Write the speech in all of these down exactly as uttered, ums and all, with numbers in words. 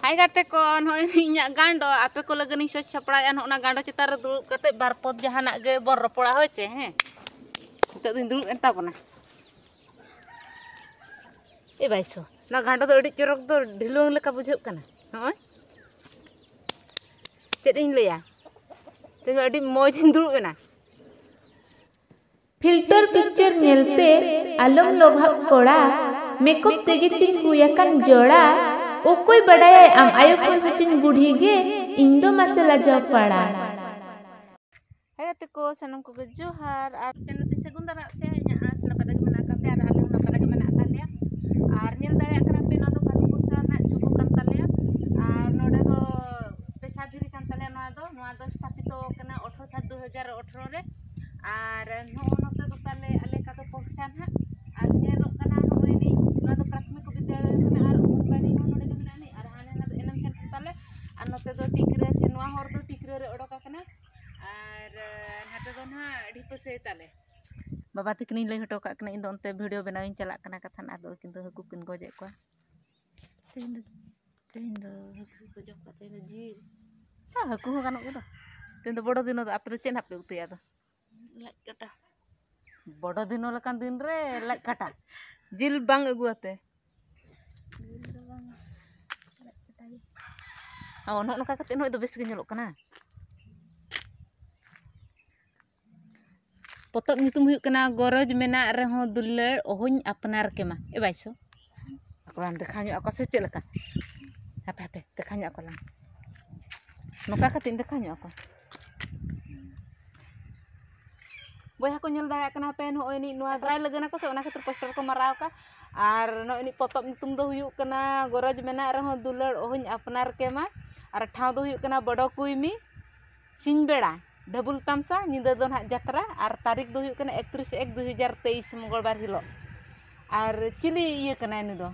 ᱟᱭ ᱜᱟᱛᱮ ᱠᱚ, ᱱᱚᱜᱼᱚᱭ ᱤᱧᱟᱹᱜ ᱜᱟᱸᱰᱚ ᱟᱯᱮ ᱠᱚ ᱞᱟᱹᱜᱤᱫ ᱤᱧ ᱥᱚᱡᱽ ᱥᱟᱯᱲᱟᱣᱮᱫᱼᱟ᱾ ᱱᱚᱜᱼᱚ ᱱᱟ ᱜᱟᱸᱰᱚ ᱪᱮᱛᱟᱱ ᱨᱮ ᱫᱩᱲᱩᱵ ᱠᱟᱛᱮ ᱵᱟᱨ ᱯᱚᱫ ᱡᱟᱦᱟᱱᱟᱜ ᱜᱮ ᱵᱚᱱ ᱨᱚᱯᱚᱲᱟ, ᱦᱳᱭ ᱪᱮ? ᱦᱮᱸ, ᱱᱤᱛᱚᱜ ᱫᱚᱧ ᱫᱩᱲᱩᱵ ᱮᱱ ᱛᱟᱵᱚᱱᱟ᱾ ᱮ ᱵᱟᱭᱥᱚ, ᱱᱚᱣᱟ ᱜᱟᱸᱰᱚ ᱫᱚ ᱟᱹᱰᱤ ᱪᱚᱨᱚᱠ ᱫᱚ ᱰᱷᱤᱞᱣᱟᱹᱝ ᱞᱮᱠᱟ ᱵᱩᱡᱷᱟᱹᱜ ᱠᱟᱱᱟ᱾ ᱱᱚᱜᱼᱚᱭ ᱪᱮᱫ ᱤᱧ ᱞᱟᱹᱭᱟ, ᱛᱮᱦᱮᱧ ᱫᱚ ᱟᱹᱰᱤ ᱢᱚᱡᱽ ᱤᱧ ᱫᱩᱲᱩᱵ ᱮᱱᱟ᱾ ᱯᱷᱤᱞᱴᱟᱨ ᱯᱤᱠᱪᱟᱨ ᱧᱮᱞᱛᱮ ᱟᱞᱚᱢ ᱞᱚᱵᱷᱟᱜ ᱠᱚᱲᱟ, ᱢᱮᱠᱚᱯ ᱛᱮᱜᱮ ᱪᱚᱧ ᱦᱩᱭ ᱟᱠᱟᱱ ᱡᱚᱲᱟ᱾ ᱚᱠᱚᱭ ᱵᱟᱰᱟᱭᱟᱭ ᱟᱢ ᱟᱭᱳ ᱠᱷᱚᱱ ᱦᱚᱪᱚᱧ ᱵᱩᱰᱷᱤ ᱜᱮ, ᱤᱧ ᱫᱚ ᱢᱟᱥᱮ ᱞᱟᱡᱟᱣ ᱯᱟᱲᱟ᱾ ᱦᱮᱸ ᱜᱟᱛᱮ ᱠᱚ, ᱥᱟᱱᱟᱢ ᱠᱚᱜᱮ ᱡᱚᱦᱟᱨ᱾ ᱟᱨ channel ᱛᱤᱧ ᱥᱟᱹᱜᱩᱱ ᱫᱟᱨᱟᱢ ᱯᱮ, ᱤᱧᱟᱹᱜ ᱟᱸᱥ ᱱᱟᱯᱟᱭ ᱛᱮᱜᱮ ᱢᱮᱱᱟᱜ ᱟᱠᱟᱫ ᱯᱮᱭᱟ ᱟᱨ ᱟᱞᱮ ᱦᱚᱸ ᱱᱟᱯᱟᱭ ᱛᱮᱜᱮ ᱢᱮᱱᱟᱜ ᱟᱠᱟᱫ ᱞᱮᱭᱟ᱾ ᱟᱨ ᱧᱮᱞ ᱫᱟᱲᱮᱭᱟᱜ ᱠᱟᱱᱟ ᱯᱮ, ᱱᱚᱣᱟ ᱫᱚ ᱠᱟᱹᱞᱩ ᱯᱚᱨᱥᱟ ᱨᱮᱱᱟᱜ ᱪᱷᱚᱵᱤ ᱠᱟᱱ ᱛᱟᱞᱮᱭᱟ᱾ ᱟᱨ ᱱᱚᱰᱮ ᱫᱚ ᱯᱮᱥᱟ ᱫᱷᱤᱨᱤ ᱠᱟᱱ ᱛᱟᱞᱮᱭᱟ᱾ ᱱᱚᱣᱟ ᱫᱚ, ᱱᱚᱣᱟ ᱫᱚ ᱥᱛᱷᱟᱯᱤᱛᱚ ᱠᱟᱱᱟ ᱟᱴᱷᱨᱚ ᱥᱟᱛ ᱫᱩ ᱦᱟᱡᱟᱨ ᱟᱴᱷᱨᱚ ᱨᱮ᱾ ᱟᱨ ᱱᱚᱜᱼᱚ ᱱᱚᱛᱮ ᱫᱚ ᱛᱟᱞᱮ ᱟᱞᱮ ᱠᱟᱫᱚ ᱯᱚᱨᱥᱟ ᱱᱟᱦᱟᱜ᱾ ᱟᱨ ᱧᱮᱞᱚᱜ ᱠᱟᱱᱟ ᱱᱚᱜᱼᱚᱭ ᱱᱤᱡ, ᱱᱚᱣᱟ ᱫᱚ ᱯᱨᱟᱛᱷᱚᱢᱤᱠ ᱵᱤᱫᱽᱭᱟᱞᱚᱭ ᱠᱟᱱᱟ ᱟᱨ ᱚᱝᱜᱚᱱᱵᱟᱲᱤ ᱦᱚᱸ ᱱᱚᱰᱮ ᱜᱮ ᱢᱮᱱᱟᱜ ᱟᱹᱱᱤᱡ᱾ ᱟᱨ ᱦᱟᱱᱮ ᱦᱟᱱᱟ ᱫᱚ ᱮᱱᱮᱢ ᱥᱮᱱᱴᱟᱨ ᱛᱟᱞᱮ᱾ ᱟᱨ ᱱᱚᱛᱮ ᱫᱚ ᱴᱤᱠᱨᱟᱹ, ᱥᱮ ᱱᱚᱣᱟ ᱦᱚᱨ ᱫᱚ ᱴᱤᱠᱨᱟᱹ ᱨᱮ ᱚᱰᱚᱠ ᱟᱠᱟᱱᱟ᱾ ᱟᱨ ᱱᱚᱛᱮ ᱫᱚ ᱱᱟᱦᱟᱜ ᱰᱷᱤᱯᱟᱹ ᱥᱟᱹᱭ ᱛᱟᱞᱮ᱾ ᱵᱟᱵᱟ ᱛᱤᱠᱤᱱᱤᱧ ᱞᱟᱹᱭ ᱦᱚᱴᱚ ᱠᱟᱜ ᱠᱤᱱᱟ, ᱤᱧ ᱫᱚ ᱚᱱᱛᱮ video ᱵᱮᱱᱟᱣ ᱤᱧ ᱪᱟᱞᱟᱜ ᱠᱟᱱᱟ᱾ ᱠᱟᱛᱷᱟ ᱟᱫᱚ ᱩᱱᱠᱤᱱ ᱫᱚ ᱦᱟᱹᱠᱩ ᱠᱤᱱ ᱜᱚᱡᱮᱫ ᱠᱚᱣᱟ᱾ ᱛᱮᱦᱮᱧ ᱫᱚ, ᱛᱮᱦᱮᱧ ᱫᱚ ᱦᱟᱹᱠᱩ ᱠᱚ ᱡᱚᱢ ᱠᱚᱣᱟ, ᱛᱮᱦᱮᱧ ᱫᱚ ᱡᱤᱞ᱾ ᱦᱮᱸ, ᱦᱟᱹᱠᱩ ᱦᱚᱸ ᱜᱟᱱᱚᱜ ᱜᱮᱫᱚ᱾ ᱛᱮᱦᱮᱧ ᱫᱚ ᱵᱚᱲᱚ ᱫᱤᱱ ᱫᱚ ᱟᱯᱮ ᱫᱚ ᱪᱮᱫ ᱦᱟᱸᱜ ᱯᱮ ᱩᱛᱩᱭᱟ ᱟᱫᱚ? ᱞᱟᱡ ᱠᱟᱴᱟ᱾ ᱵᱚᱲᱚ ᱫᱤᱱ ᱞᱮᱠᱟᱱ ᱫᱤᱱ ᱨᱮ ᱞᱟᱡ ᱠᱟᱴᱟ, ᱡᱤᱞ ᱵᱟᱝ ᱟᱹᱜᱩ ᱟᱛᱮ᱾ ᱡᱤᱞ ᱫᱚ ᱵᱟᱝ, ᱞᱟᱡ ᱠᱟᱴᱟ ᱜᱮ᱾ ᱚ, ᱱᱚᱜᱼᱚ ᱱᱚᱝᱠᱟ ᱠᱟᱛᱮ ᱱᱚᱜᱼᱚᱭ ᱫᱚ ᱵᱮᱥ ᱜᱮ ᱧᱮᱞᱚᱜ ᱠᱟᱱᱟ᱾ ᱯᱚᱛᱚᱵ ᱧᱩᱛᱩᱢ ᱦᱩᱭᱩᱜ ᱠᱟᱱᱟ ᱜᱚᱨᱚᱡᱽ ᱢᱮᱱᱟᱜ ᱨᱮᱦᱚᱸ ᱫᱩᱞᱟᱹᱲ ᱚᱦᱚᱧ ᱟᱯᱱᱟᱨ ᱠᱮᱢᱟ᱾ ᱮ ᱵᱟᱭᱥᱚ, ᱟᱠᱚ ᱞᱟᱝ ᱫᱮᱠᱷᱟᱣ ᱧᱚᱜ ᱟᱠᱚ ᱥᱮ ᱪᱮᱫ ᱞᱮᱠᱟ? ᱦᱟᱯᱮ, ᱦᱟᱯᱮ, ᱫᱮᱠᱷᱟᱣ ᱧᱚᱜ ᱟᱠᱚ ᱞᱟᱝ᱾ ᱱᱚᱝᱠᱟ ᱠᱟᱛᱮᱧ ᱫᱮᱠᱷᱟᱣ ᱧᱚᱜ ᱟᱠᱚᱣᱟ᱾ ᱵᱚᱭᱦᱟ ᱠᱚ ᱧᱮᱞ ᱫᱟᱲᱮᱭᱟᱜ ᱠᱟᱱᱟ ᱯᱮ, ᱱᱚᱜᱼᱚᱭ ᱱᱤᱡ ᱱᱚᱣᱟ ᱫᱟᱨᱟᱭ ᱞᱟᱹᱜᱟᱹᱱ ᱟᱠᱚ ᱥᱮ, ᱚᱱᱟ ᱠᱷᱟᱹᱛᱤᱨ poster ᱠᱚ ᱢᱟᱨᱟᱣ ᱟᱠᱟᱫ᱾ ᱟᱨ ᱱᱚᱜᱼᱚᱭ ᱱᱤᱡ ᱯᱚᱛᱚᱵ ᱧᱩᱛᱩᱢ ᱫᱚ ᱦᱩᱭᱩᱜ ᱠᱟᱱᱟ ᱜᱚᱨᱚᱡᱽ ᱢᱮᱱᱟᱜ ᱨᱮᱦᱚᱸ ᱫᱩᱞᱟᱹᱲ ᱚᱦᱚᱧ ᱟᱯᱱᱟᱨ ᱠᱮᱢᱟ᱾ ᱟᱨ ᱴᱷᱟᱶ ᱫᱚ ᱦᱩᱭᱩᱜ ᱠᱟᱱᱟ ᱵᱚᱰᱚ ᱠᱩᱭᱢᱤ, ᱥᱤᱧ ᱵᱮᱲᱟ ᱰᱷᱟᱹᱵᱩᱞ ᱛᱟᱢᱥᱟ, ᱧᱤᱫᱟᱹ ᱫᱚ ᱱᱟᱦᱟᱜ ᱡᱟᱛᱨᱟ᱾ ᱟᱨ ᱛᱟᱹᱨᱤᱠᱷ ᱫᱚ ᱦᱩᱭᱩᱜ ᱠᱟᱱᱟ ᱮᱠᱛᱨᱤᱥ ᱮᱠ ᱫᱩ ᱦᱟᱡᱟᱨ ᱛᱮᱭᱤᱥ, ᱢᱚᱝᱜᱚᱞᱵᱟᱨ ᱦᱤᱞᱳᱜ᱾ ᱟᱨ ᱪᱤᱞᱤ ᱤᱭᱟᱹ ᱠᱟᱱᱟᱭ ᱱᱩᱭ ᱫᱚ?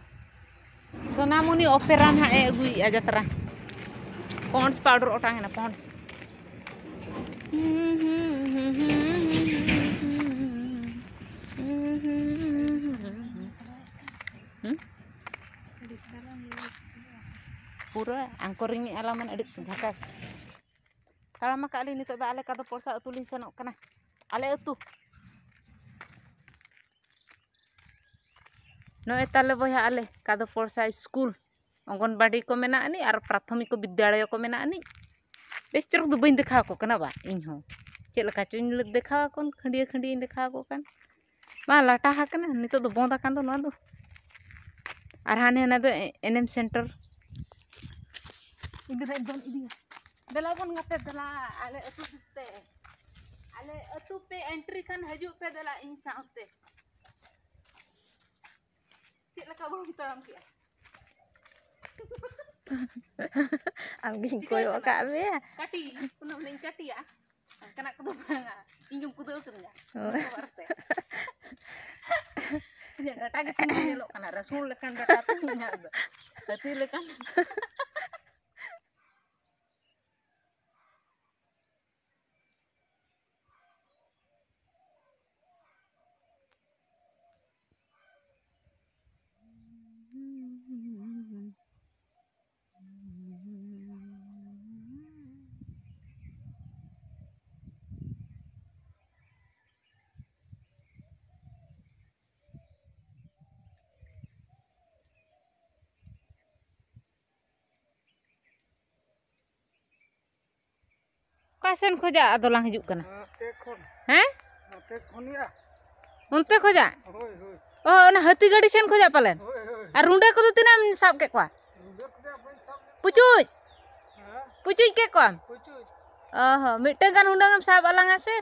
ᱥᱳᱱᱟᱢᱩᱱᱤ ᱚᱯᱮᱨᱟ ᱱᱟᱦᱟᱜ ᱮ ᱟᱹᱜᱩᱭᱮᱫᱼᱟ ᱡᱟᱛᱨᱟ᱾ Pond's powder ᱚᱴᱟᱝ ᱮᱱᱟ, Pond's᱾ ᱦᱩᱸ? ᱯᱩᱨᱟᱹ ᱟᱝᱠᱚᱨᱤᱝ ᱮ ᱟᱞᱟᱝ ᱢᱟᱱᱮ ᱟᱹᱰᱤ ᱡᱷᱟᱠᱟᱥ᱾ ᱛᱟᱲᱟᱢ ᱟᱠᱟᱫ ᱞᱤᱧ, ᱱᱤᱛᱚᱜ ᱫᱚ ᱟᱞᱮ ᱠᱟᱫᱚ ᱯᱚᱲᱥᱟ ᱟᱹᱛᱩ ᱞᱤᱧ ᱥᱮᱱᱚᱜ ᱠᱟᱱᱟ᱾ ᱟᱞᱮ ᱟᱹᱛᱩ᱾ ᱱᱚᱜᱼᱚᱭ ᱛᱟᱞᱮ ᱵᱚᱭᱦᱟ ᱟᱞᱮ ᱠᱟᱫᱚ ᱯᱚᱲᱥᱟ ᱥᱠᱩᱞ, ᱚᱝᱜᱚᱱᱵᱟᱲᱤ ᱠᱚ ᱢᱮᱱᱟᱜ ᱟᱹᱱᱤᱡ ᱟᱨ ᱯᱨᱟᱛᱷᱚᱢᱤᱠ ᱵᱤᱫᱽᱭᱟᱞᱚᱭ ᱠᱚ ᱢᱮᱱᱟᱜ ᱟᱹᱱᱤᱡ᱾ ᱵᱮᱥ ᱪᱚᱨᱚᱠ ᱫᱚ ᱵᱟᱹᱧ ᱫᱮᱠᱷᱟᱣ ᱟᱠᱚ ᱠᱟᱱᱟ ᱵᱟ, ᱤᱧ ᱦᱚᱸ ᱪᱮᱫ ᱞᱮᱠᱟ ᱪᱚᱧ ᱫᱮᱠᱷᱟᱣ ᱟᱠᱚ, ᱠᱷᱟᱹᱰᱭᱟᱹ ᱠᱷᱟᱹᱰᱭᱟᱹᱧ ᱫᱮᱠᱷᱟᱣ ᱟᱠᱚ ᱠᱟᱱ᱾ ᱢᱟ ᱞᱟᱴᱟ ᱟᱠᱟᱱᱟ, ᱱᱤᱛᱚᱜ ᱫᱚ ᱵᱚᱸᱫ ᱟᱠᱟᱱ ᱫᱚ ᱱᱚᱣᱟ ᱫᱚ᱾ ᱟᱨ ᱦᱟᱱᱮ ᱦᱟᱱᱟ ᱫᱚ ᱮ-, ᱮᱱᱮᱢ ᱥᱮᱱᱴᱟᱨ᱾ ᱤᱧ ᱫᱚ ᱱᱟᱜ ᱤᱧ ᱫᱚᱱ ᱤᱫᱤᱭᱟ᱾ ᱫᱮᱞᱟ ᱵᱚᱱ ᱜᱟᱛᱮ, ᱫᱮᱞᱟ, ᱟᱞᱮ ᱟᱹᱛᱩ ᱛᱮ᱾ ᱟᱞᱮ ᱟᱹᱛᱩ ᱯᱮ ᱮᱱᱴᱨᱤ ᱠᱷᱟᱱ ᱦᱤᱡᱩᱜ ᱯᱮ, ᱫᱮᱞᱟ ᱤᱧ ᱥᱟᱶᱛᱮ᱾ ᱪᱮᱫ ᱞᱮᱠᱟ ᱵᱟᱢ ᱛᱟᱲᱟᱢ ᱠᱮᱜᱼᱟ? ᱟᱢᱜᱤᱧ ᱪᱤᱠᱟᱹᱜ ᱠᱚᱭᱚᱜ ᱠᱟᱱᱟ? ᱟᱠᱟᱫ ᱢᱮᱭᱟ᱾ ᱠᱟᱹᱴᱤ, ᱠᱳᱱᱳ ᱵᱚᱞᱮᱧ ᱠᱟᱹᱴᱤᱭᱟ᱾ ᱚᱱᱠᱟᱱᱟᱜ ᱠᱚᱫᱚ ᱵᱟᱝᱟ᱾ ᱤᱧ ᱜᱮᱢ ᱠᱩᱫᱟᱹᱣ ᱠᱟᱹᱫᱤᱧᱟ᱾ ᱚ᱾ ᱚᱱᱟ ᱠᱚ ᱵᱟᱨᱮᱛᱮ᱾ ᱤᱧᱟᱹᱜ ᱰᱟᱴᱟ ᱜᱮ ᱛᱤᱧ ᱧᱮᱞᱚᱜ ᱠᱟᱱᱟ᱾ ᱨᱟᱹᱥᱩᱱ ᱞᱮᱠᱟᱱ ᱰᱟᱴᱟ ᱛᱤᱧ ᱤᱧᱟᱹᱜ ᱫᱚ᱾ ᱦᱟᱹᱛᱤ ᱞᱮᱠᱟᱱ᱾ ᱚᱠᱟ ᱥᱮᱱ ᱠᱷᱚᱡᱟᱜ ᱟᱫᱚ ᱞᱟᱝ ᱦᱤᱡᱩᱜ ᱠᱟᱱᱟ? ᱱᱚᱛᱮ ᱠᱷᱚᱱ᱾ ᱦᱮᱸ? ᱱᱚᱛᱮ ᱠᱷᱚᱱ ᱭᱟ᱾ ᱚᱱᱛᱮ ᱠᱷᱚᱡᱟᱜ? ᱦᱳᱭ, ᱦᱳᱭ᱾ ᱚ, ᱚᱱᱟ ᱦᱟᱹᱛᱤ ᱜᱟᱹᱰᱤ ᱥᱮᱱ ᱠᱷᱚᱡᱟᱜ ᱯᱟᱞᱮᱱ? ᱦᱳᱭ, ᱦᱳᱭ᱾ ᱟᱨ ᱨᱩᱸᱰᱟᱹ ᱠᱚᱫᱚ ᱛᱤᱱᱟᱹᱜ ᱮᱢ ᱥᱟᱵ ᱠᱮᱫ ᱠᱚᱣᱟ? ᱨᱩᱸᱰᱟᱹ ᱠᱚᱫᱚ ᱵᱟᱹᱧ ᱥᱟᱵ ᱞᱮᱫ ᱠᱚᱣᱟ᱾ ᱯᱩᱪᱩᱡ? ᱦᱮᱸ? ᱯᱩᱪᱩᱡ ᱠᱮᱫ ᱠᱚᱣᱟᱢ? ᱯᱩᱪᱩᱡ᱾ ᱚ ᱦᱚᱸ, ᱢᱤᱫᱴᱟᱝ ᱜᱟᱱ ᱦᱩᱱᱟᱹᱝ ᱮᱢ ᱥᱟᱵ ᱟᱞᱟᱝᱟ ᱥᱮ?